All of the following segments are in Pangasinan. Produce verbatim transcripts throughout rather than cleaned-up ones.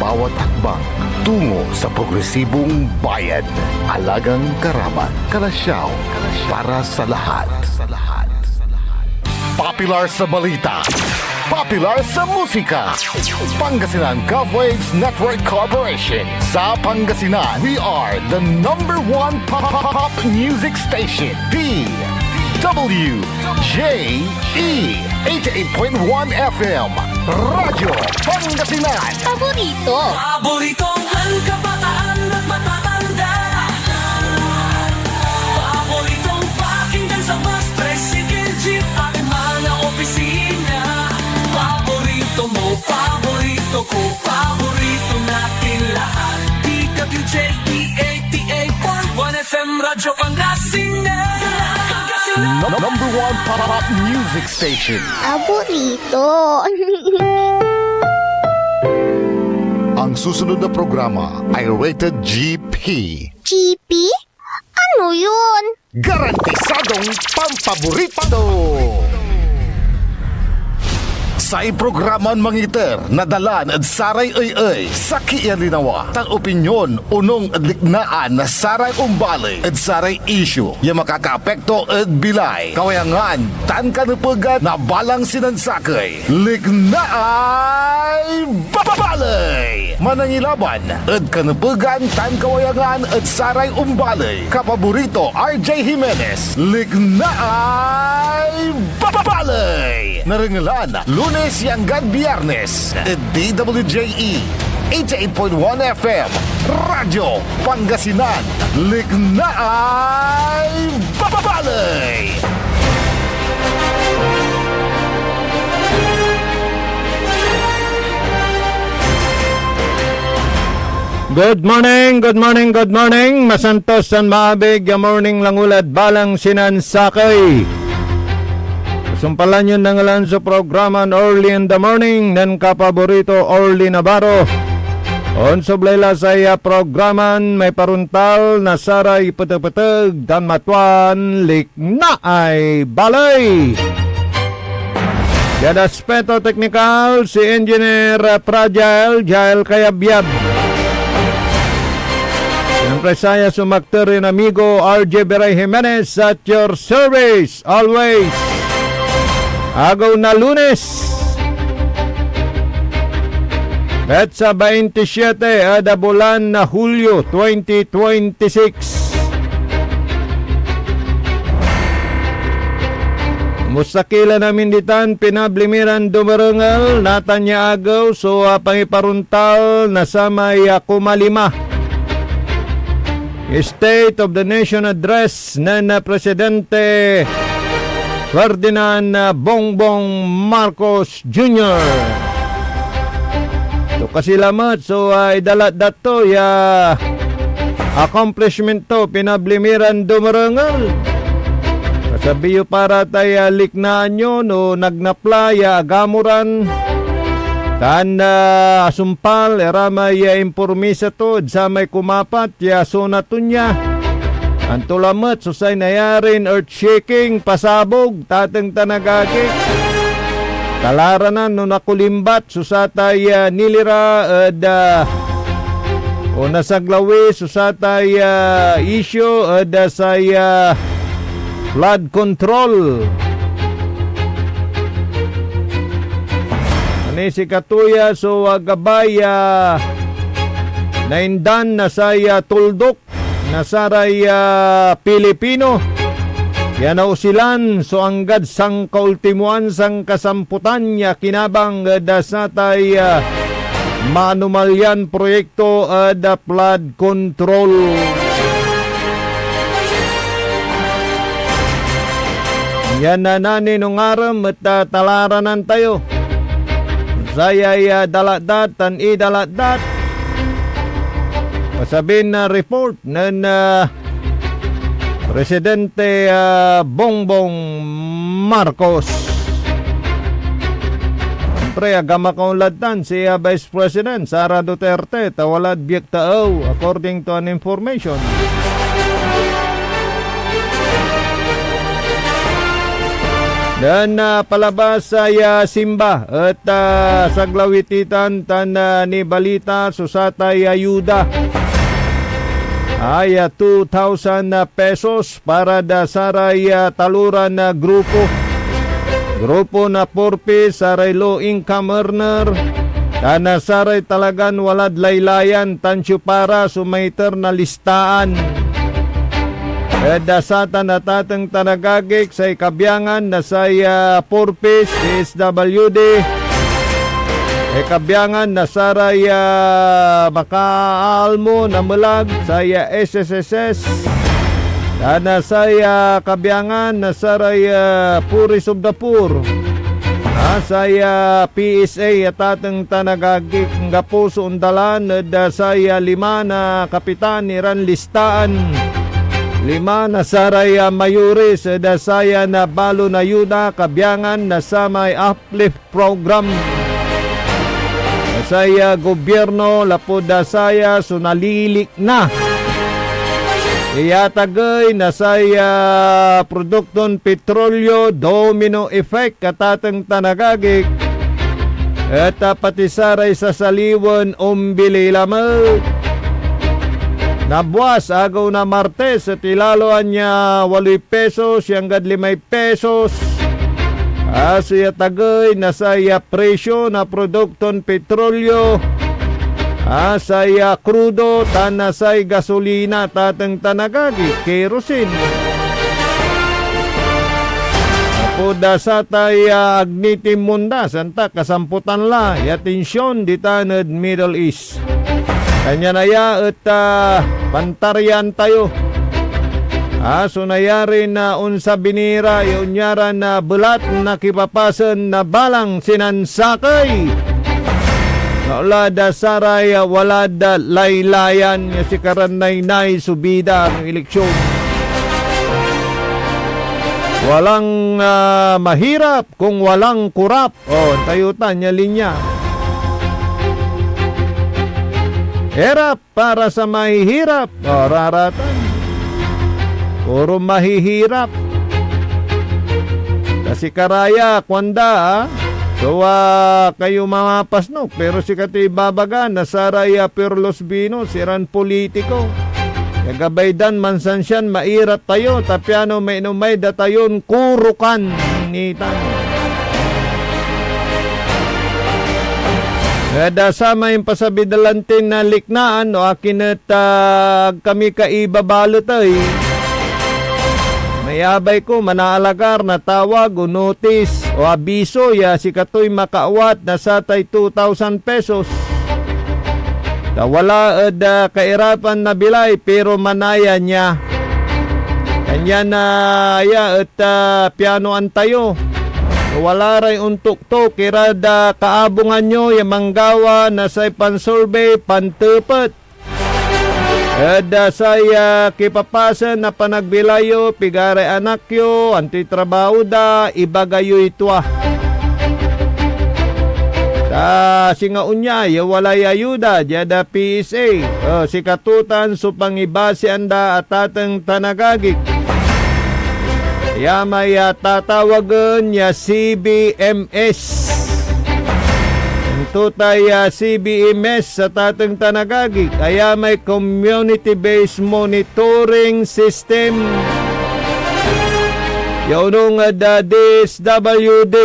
Bawat hakbang tungo sa progresibong bayad. Alagang Karaman, Kalasyaw, para sa lahat. Popular sa balita, popular sa musika. Pangasinan Gov Waves Network Corporation. Sa Pangasinan, we are the number one pop, pop, pop music station, D W J E, eighty-eight point one F M, Radyo Pangasinan. Paborito. Paboritong kabataan at matatanda. Paboritong pakinggan sa bus, tricycle, jeep, at mga opisina. Paborito mo, paborito ko, paborito natin lahat. D W J E eighty-eight point one F M Radyo Pangasinan. Pangasinan. Num-, number one pop, pop music station. Paborito. Ang susunod na programa ay rated G P. G P? Ano yun? Garantisadong pampaborito! Say programan mangiter na dalan ed saray ey-ey, sakey a linawa, tan opinyon onung ed liknaan na saray ombaley ed saray isyu ya makakaapekto ed bilay, kawayangan, tan kanepegan na balang sinansakey. Liknaay Baley! Manangilaban ed kanepegan tan kawayangan ed saray ombaley. Kapaborito, R J Jimenez. Liknaay Baley! Narengelan, Lunes ya anggad Biyernes, ed D W J E, eighty-eight point one F M, Radyo Pangasinan. Liknaay Baley! Good morning, good morning, good morning. Masantos tan maabig ya morning langulad balang sinansakey. Sumpalan yon nangelan so programan Early in the Morning nen kapaborito Orly Navarro. Onsoblay la say, ah, programan may paruntal na saray petepeteg tan matuan liknaay baley. Diad aspeto teknikal, si Engineer, ah, Fragile, Jael Kayabyab. Siyempre, saya so makter yon amigo, R J Beray Jimenez, at your service. Always. Agew na Lunes, petsa bainti siete ed bulan na Hulyo twenty twenty-six. Kumusta ki lan amin ditan, pinabli mi ran dumerengel, natan ya agew so, ah, pangiparuntal na samay, ah, kumalima. State of the Nation Address nen, ah, Presidente Ferdinand, ah, Bongbong Marcos Junior. To kasi lamet so, ah, idalatdat to ya accomplishment to, pinabli mi ran dumerengel. Kasabi yo para tay, ah, liknaan yo no nagnapla ya agamuran tan, ah, asumpal iramay, ah, impormisa to ed samay kumapat ya zona to nia. Anto lamet so say nayarin earth shaking, pasabog, tateng tan agagi. Kalaranan no nakulimbat so satay, ah, nilira ed, ah, o nasaglawi so satay, ah, isyu ed, ah, say, ah, flood control. Ani sikato ya so, ah, gabay, ah, naindan na say, ah, tuldok na saray, ah, Pilipino ya nausilan so anggad sankaultimoan sankasamputan ya kinabang ed, ah, satay, ah, maanomalyan proyekto ed, ah, flood control. Yan na naninongarem et, ah, talaranan tayo. Sayay, ah, dalatdat tan idalatdat. Kasabin na report nen, ah, Presidente, ah, Bongbong Marcos. Siyempre, agama kaunlad tan si, ah, Vice President Sara Duterte, ta walad biek taew, according to an information. Nen, ah, palabas say, ah, simba et, ah, saglaw ititan tan, ah, nibalita so satay ayuda. Ay, ah, two thousand, ah, pesos para da saray, ah, taloran, ah, grupo. Grupo na Four Ps, saray low income earner, tan, ah, saray talagan walad laylayan tan siopara so maiter na listaan. Ed, ah, satan a tateng tan agagik, say kabiangan na say, ah, Four Ps, D S W D, say kabiangan na saray, ah, makaalmo na melag, say, ah, S S S S, tan, ah, say, ah, kabiangan na saray, ah, Puri Subdapur, ah, say, ah, P S A ya tateng tan agagik, anggapo so ondalan ed, ah, say, ah, lima na kapitan iran listaan. Lima na saray, ah, mayores ed, ah, sayan, ah, balon ayuda kabiangan na samay Uplift Program. Say, ah, gobyerno lapud, ah, saya so nalilikna. Iyatagey na say, ah, produkton petrolyo, domino effect, katateng tan agagik, et, ah, pati saray sasaliwen ombiley lamet. Nabuas, agew na Martes, et ilaloan ya waloy pesos ya anggad limay pesos. Ah, so iyatagey na say, ah, presyo na produkton petrolyo, ah, say, ah, krudo, tan na say gasolina, tateng tan agagik, kerosene. Lapud, ah, satay, ah, agni tinmonda, santa kasamputan la ya tension ditan ed Middle East. Kanyan aya et, ah, pantaryan tayo. Ah, so nayarin, ah, onsabi ni ra ya onya ran, ah, belat na kipapasen na balang sinansakey. Naolad, ah, saray, ah, walad, ah, laylayan ya sikaran naynay so bida no eleksyon. Walang, ah, mahirap kung walang korap. Oh, tayo tan ya linya. Hirap para sa mahihirap. Oh, raratan. Puro mahihirap. Kasi karaya, kuanda, ah. So, ah, kayo mamapasnok, pero sikatoy ibabaga na saray, ah, Perlos Venus, iran politiko. Ya gabay dan mansansian mairap tayo, ta piano mainomay datayon kurukan nitan. Ed, ah, samay impasabi da lantin na liknaan no akin et, ah, ag kami kaiba balet ey. Mayabay ko manaalagar na tawag o notis o abiso ya sikatoy makaawat na satay two thousand pesos. Ta wala ed, ah, kairapan na bilay, pero manaya nia. Kanyan, ah, aya et, ah, pianoan tayo. Wala ray ontok tok irad, ah, kaabungan yo ya manggawa na say pansurbey, pantepet ed, ah, say, ah, kipapasen na panagbilay yo, pigaray anak yo, antoy trabaho da, ibaga yoy tua. Ta singa onya ya walay ayuda diad, ah, P S A. Ah, sikato tan so pangibasian da, atateng tan agagik. Aya may, ah, tatawagen ya C B M S. Anto tay, ah, C B M S, atateng tan agagik? Aya may community-based monitoring system ya onung ed, ah, D S W D.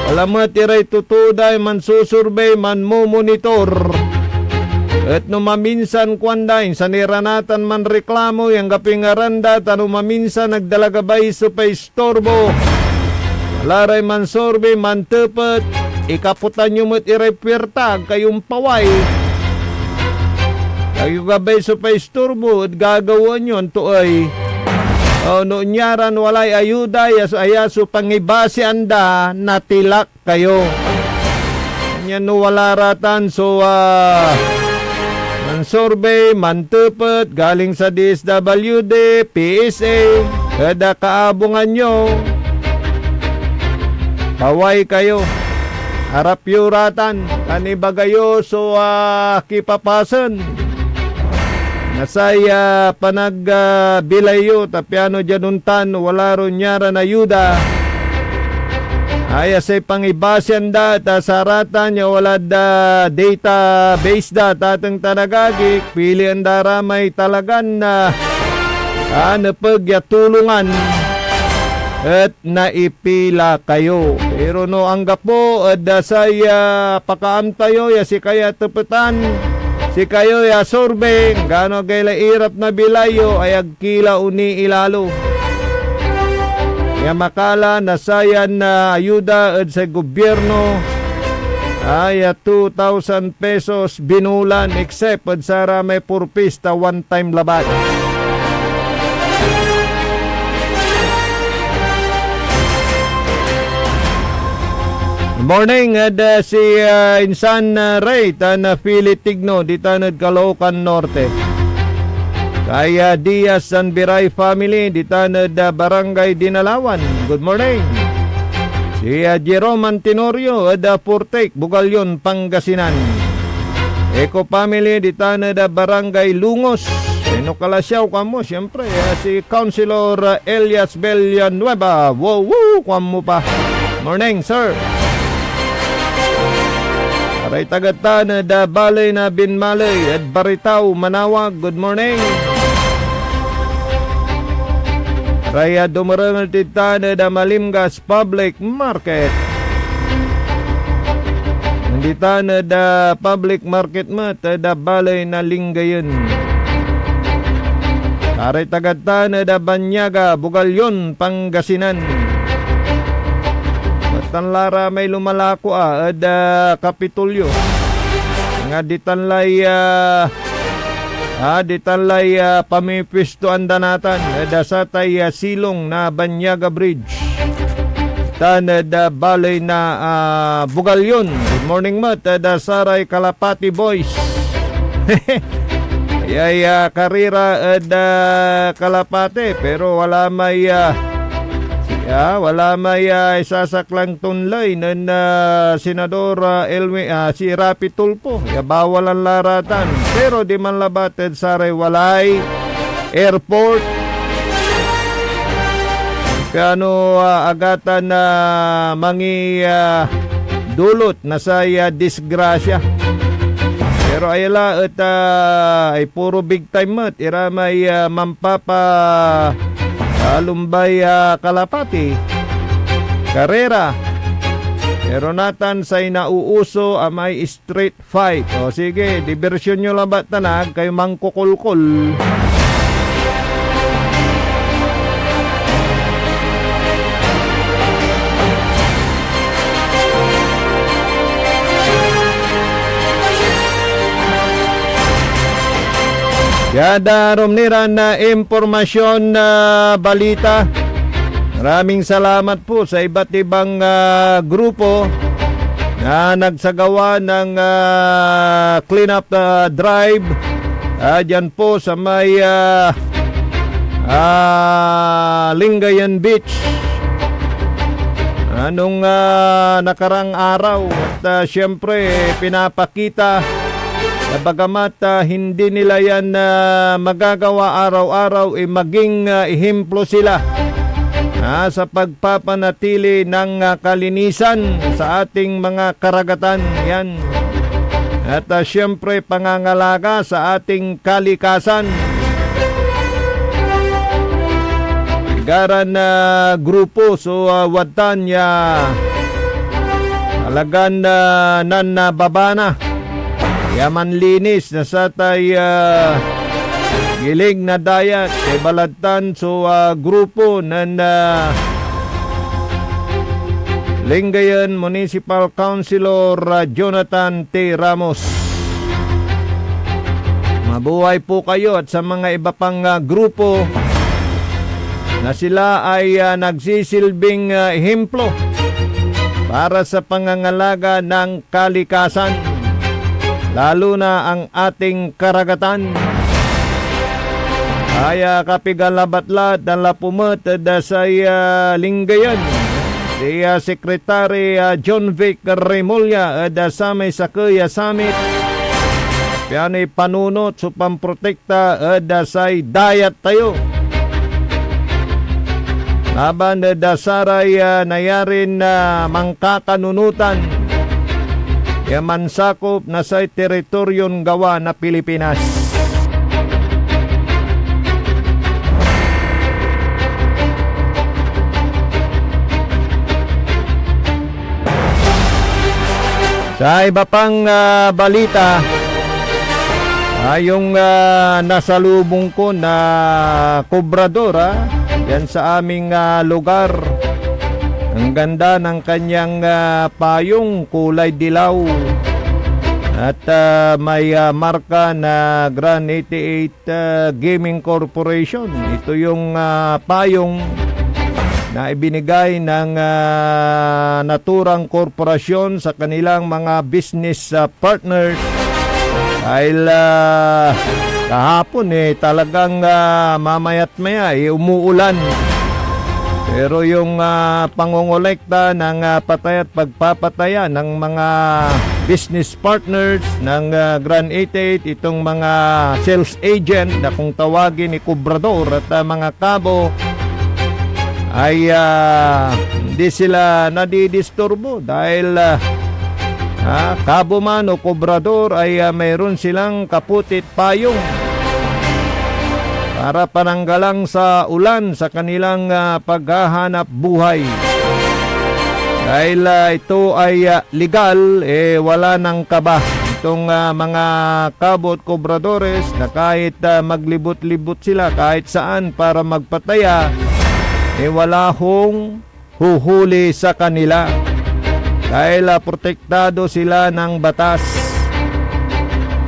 Wala met iray totoday mansusurbey, manmomonitor. Et no maminsan, kuanda, insan ira natan manreklamo ya anggapoy ngaran da, ta no maminsan ag da la gabay so paistorbo. Wala ray mansurbey, mantepet, ikapotan yo met iray puirta, ag kayo ompaway. Ag yo gabay so paistorbo et gagawaen yo, anto ey? O, no onya ran walay ayuda, ya so, aya so pangibasian da, natilak kayo. Kanyan no wala ra tan so, ah, mansurbey, mantepet, galing sa D S W D, P S A, ed kaabungan yo, paway kayo. Arap yo ra tan, tan ibaga yo so, ah, kipapasen na say, ah, panag, ah, bilay yo, ta piano diad ontan, wala ron nia ran ayuda. Aya say pangibasian da, ta saratan ya walad, ah, database da, tateng tan agagi, pilien da ra may talagan, ah, ah, nepeg ya tulongan, et naipila kayo. Pero no anggapo ed, ah, say, ah, pakaamta yo ya sikaya tepetan, sikayo ya survey, gano agay la irap na bilay yo ay ag ki la oniilalo. Ya makala na sayan, ah, ayuda ed say gobyerno, ah, ya two thousand pesos binulan, except ed saramay purpista, one time labat. Morning, ed, ah, si, ah, Insan, ah, Ray, tan, ah, Philip Tigno, ditan ed Caloocan Norte. Kay, ah, Diaz and Biray family, ditan ed, ah, Barangay Dinalawan. Good morning. Si, ah, Jerome Antenorio ed, ah, Portec, Bugallon, Pangasinan. Eco family, ditan ed, ah, Barangay Lungos. Sino kalasiaw kamo? Siyempre, ah, si Councilor, ah, Elias Villanueva. Wow, wow, kamo pa. Morning, sir. Aray tagatan ed, ah, baley na Binmaley ed Baritaw, Manawag. Good morning. Aray, ah, dumerengel tid tan ed, ah, Malimgas Public Market. Nanditan ed, ah, public market met ed, ah, baley na Lingayen. Aray tagatan ed, ah, Banyaga, Bugallon, Pangasinan. Tan la ra may lumalako, ah, ed, ah, Kapitolyo. Nga ditan lay, ah, ah, ditan lay, ah, pamipwistoan da natan ed, ah, satay, ah, silong na Banyaga Bridge. Tan ed, ah, baley na, ah, Bugallon. Good morning met ed, ah, saray Kalapati Boys. Ayay, ah, karira ed, ah, Kalapati, pero wala may, ah, si-, ah, wala may, ah, isasaklang tunlay nen, ah, Senador, ah, Elwi-, ah, si Raffy Tulfo. Ya bawalan la ra tan. Pero diman labat ed saray walay airport. Piano, ah, agatan na mangi, ah, dulot na say, ah, disgrasya. Pero aya la et, ah, ay puro big time met ira may, ah, mampapa-, ah, lumbay, ah, kalapati, karera. Pero natan say nauuso a may street fight. O sige, dibersyon yo labat tan ag kayo mangkukulkol. Yan, ah, arum ni ran, ah, impormasyon, ah, balita. Maraming salamat po sa iba't ibang, ah, grupo na nagsagawa ng, ah, cleanup, ah, drive, ah, dyan po sa may, ah, ah, Lingayen Beach. Anong, ah, nakarang araw at, ah, siyempre, pinapakita na bagamat, ah, hindi nila yan, ah, magagawa araw-araw, eh, maging, ah, ehemplo sila, ah, sa pagpapanatili ng, ah, kalinisan sa ating mga karagatan. Yan. At, ah, siyempre, pangangalaga sa ating kalikasan. Pigaran, ah, grupo so, ah, wadtan ya alagan, ah, nan, ah, babana ya manlinis na satay, ah, gilig na dayat, kay baladtan so, ah, grupo nen, ah, Lingayen Municipal Councilor, ah, Jonathan T. Ramos. Mabuhay po kayo at sa mga iba pang, ah, grupo na sila ay, ah, nagsisilbing, ah, ehemplo para sa pangangalaga ng kalikasan, lalo na ang ating karagatan. Ay, ah, kapigan labat la, dan la pumet ed, ah, say, ah, Lingayen. Si, ah, Secretary, ah, John Vic Remulla ed, ah, samay sakey a summit. Pianoy panunot so pamprotekta ed, ah, say dayat tayo. laban ed, ah, saray, ah, nayarin, ah, mankakanunotan ya mansakop na say teritoryon gawa na Pilipinas. Sa iba pang, ah, balita, ah, yung, ah, nasalubong ko na kobrador, ah, yan sa aming, ah, lugar. Ang ganda ng kanyang, ah, payong, kulay dilaw. At, ah, may, ah, marka na Grand eighty-eight ah, Gaming Corporation. Ito yung, ah, payong na ibinigay ng, ah, naturang korporasyon sa kanilang mga business, ah, partners. Dahil, ah, kahapon, eh, talagang, ah, mamayat maya, eh, umuulan. Pero yung, ah, pangongolekta ng, ah, patay at pagpapataya ng mga business partners ng, ah, Grand eighty-eight, itong mga sales agent na kung tawagin ni Kobrador at, ah, mga kabo ay, ah, hindi sila nadidisturbo dahil, ah, ah, kabo man o kobrador ay, ah, mayroon silang kaputit payong para pananggalang sa ulan sa kanilang, ah, paghahanap buhay. Dahil, ah, ito ay, ah, legal, eh, wala nang kaba itong, ah, mga kabot kobradores na kahit, ah, maglibot-libot sila kahit saan para magpataya, eh, wala hong huhuli sa kanila. Dahil, ah, protektado sila ng batas.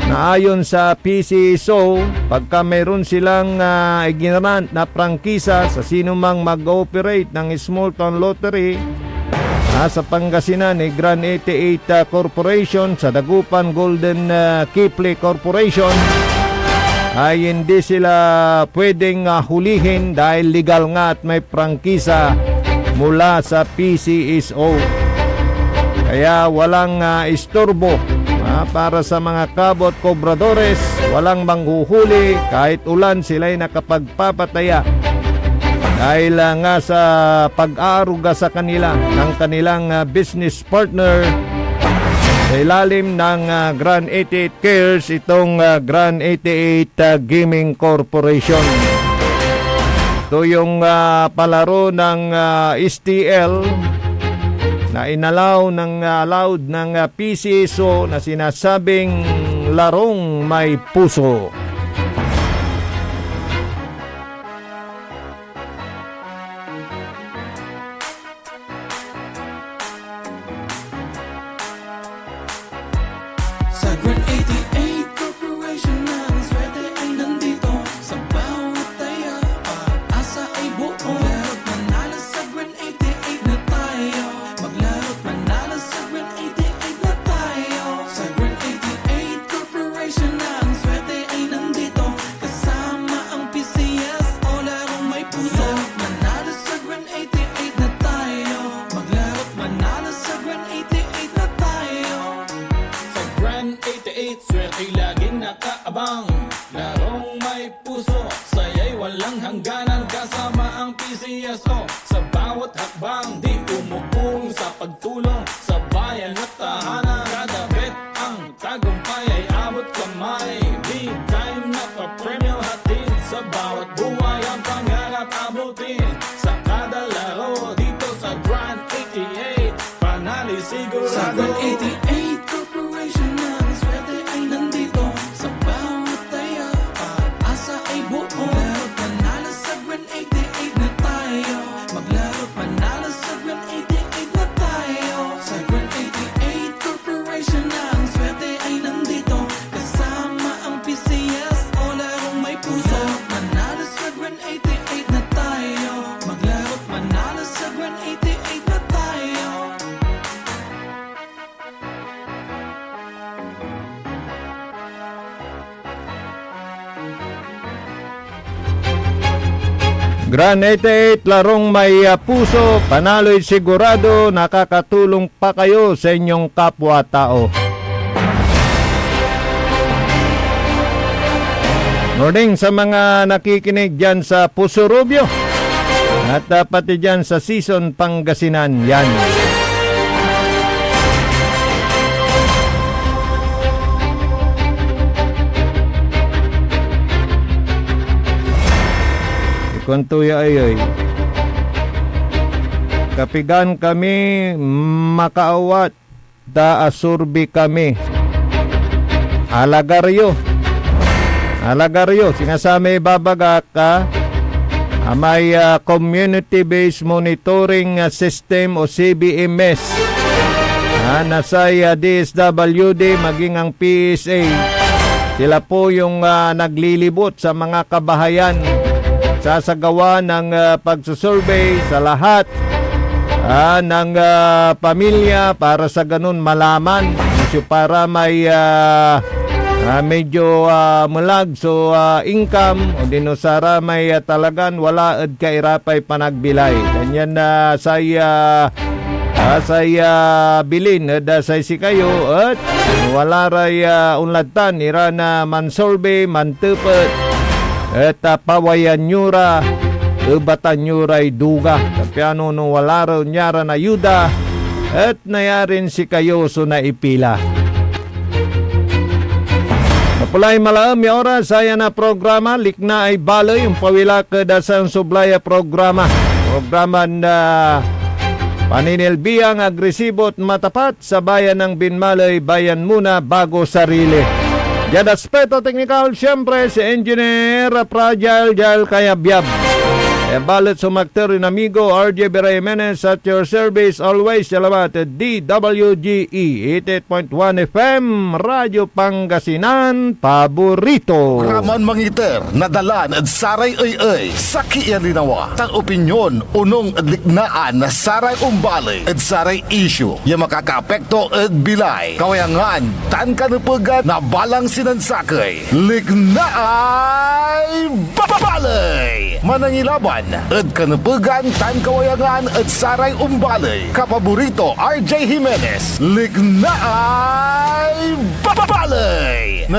Na ayon sa P C S O, pagka mayroon silang, ah, iginrant na prangkisa sa sinumang mag-ooperate ng small town lottery, ah, sa Pangasinan, ni Grand eighty-eight, ah, Corporation, sa Dagupan Golden, ah, Kiple Corporation, ay hindi sila pwedeng, ah, hulihin dahil legal nga at may prangkisa mula sa P C S O. Kaya walang, ah, istorbo, ah, para sa mga kabot kobradores, walang manghuhuli, kahit ulan sila'y nakapagpapataya. Dahil, ah, nga sa pag-aaruga sa kanila ng kanilang, ah, business partner sa ilalim ng, ah, Grand eighty-eight Cares, itong, ah, Grand eighty-eight, ah, Gaming Corporation. Ito yung, ah, palaro ng, ah, S T L na inalaw ng, ah, allowed ng, ah, P C S O na sinasabing larong may puso. Sa Grand eighty-eight Corporation, ang swerte ay nandito. Sa bawat taya, pag-asa ay buo. Maglaro at manalo sa Grand eighty-eight na tayo. Maglaro at manalo sa Grand eighty-eight na tayo. Sa Grand eighty-eight Corporation, ang swerte ay nandito. Kasama ang P C S O, larong may puso. Manalo sa Grand eighty-eight na tayo. Maglaro at manalo sa Grand eighty-eight na tayo. Sa Grand eighty-eight, swerte laging nakaabang. Larong may puso, saya'y walang hangganan. Kasama ang P C S O sa bawat hakbang. Di umuurong sa pagtulong, sabayan at tahanan. Kada bet ang tagumpay ay abot kamay. Big time na papremyo hatid sa bawat buhay. Ang pangarap abutin sa kada laro. Dito sa Grand eighty-eight, panalo'y sigurado. Sa Grand eighty-eight Corporation, ang swerte ay nandito. Sa bawat taya, pag-asa ay buo. Maglaro at manalo sa Grand eighty-eight na tayo. Maglaro at manalo sa Grand eighty-eight na tayo. Sa Grand eighty-eight Corporation, ang swerte ay nandito. Kasama ang P C S O, larong may puso. Manalo sa Grand eighty-eight na tayo. Maglaro at manalo sa Grand eighty-eight na tayo. Grand eighty-eight, larong may, ah, puso, panalo'y sigurado, nakakatulong pa kayo sa inyong kapwa-tao. Morning sa mga nakikinig dyan sa Puso Rubio. At, ah, pati diyan sa Sison, Pangasinan, yan. Ikuanto ya ayay, "Kapigan kami makaawat da a survey kami?" Alagar yo. Alagar yo. Singa samay ibabagak, ah, amay, ah, Community-Based Monitoring, ah, System o C B M S. Ah, na say, ah, D S W D, maging ang P S A. Sila po yung, ah, naglilibot sa mga kabahayan. Sasagawa ng, ah, pagsusurvey sa lahat ah, ng, ah, pamilya para sa ganun malaman. Medyo para may, ah, ah, medyo, ah, melag so, ah, income, o di no saramay, ah, talagan wala ed kairapay panagbilay. Kanyan, ah, say, ah, ah, say, ah, bilin ed, ah, say sikayo et wala ray, ah, onlad tan ira na mansurvey, mantepet, et, ah, pawayan yo ra, ebatan yo ray duga. Ta piano no wala ra onya ran ayuda, et nayarin sikayo so naipila. Kapulay malaem ya oras, saya na programa, Liknaay Baley, ompawil ak ed, ah, say onsoblay a programa. Programan, ah, paninilbiang, agresibo et matapat, sa bayan ng Binmaley, bayan muna bago sarili. Diad aspeto teknikal, siyempre, si Engineer Fragile Jael Kayabyab. E balet so makter yon amigo, R J Vera Jimenez, at your service always, salamat, D W G E, eighty-eight point one F M, Radyo Pangasinan, paborito. Raman mangiter, nadalan ed saray ey-ey, sakey ya linawa, tan opinyon, onung ed liknaan na saray ombaley ed saray isyu ya makakaapekto ed bilay, kawayangan, tan kanepegan na balang sinansakey. Liknaay Baley! Manangilaban ed kanepegan tan kawayangan ed saray ombaley. Kapaborito, R J Jimenez. Liknaay Baley!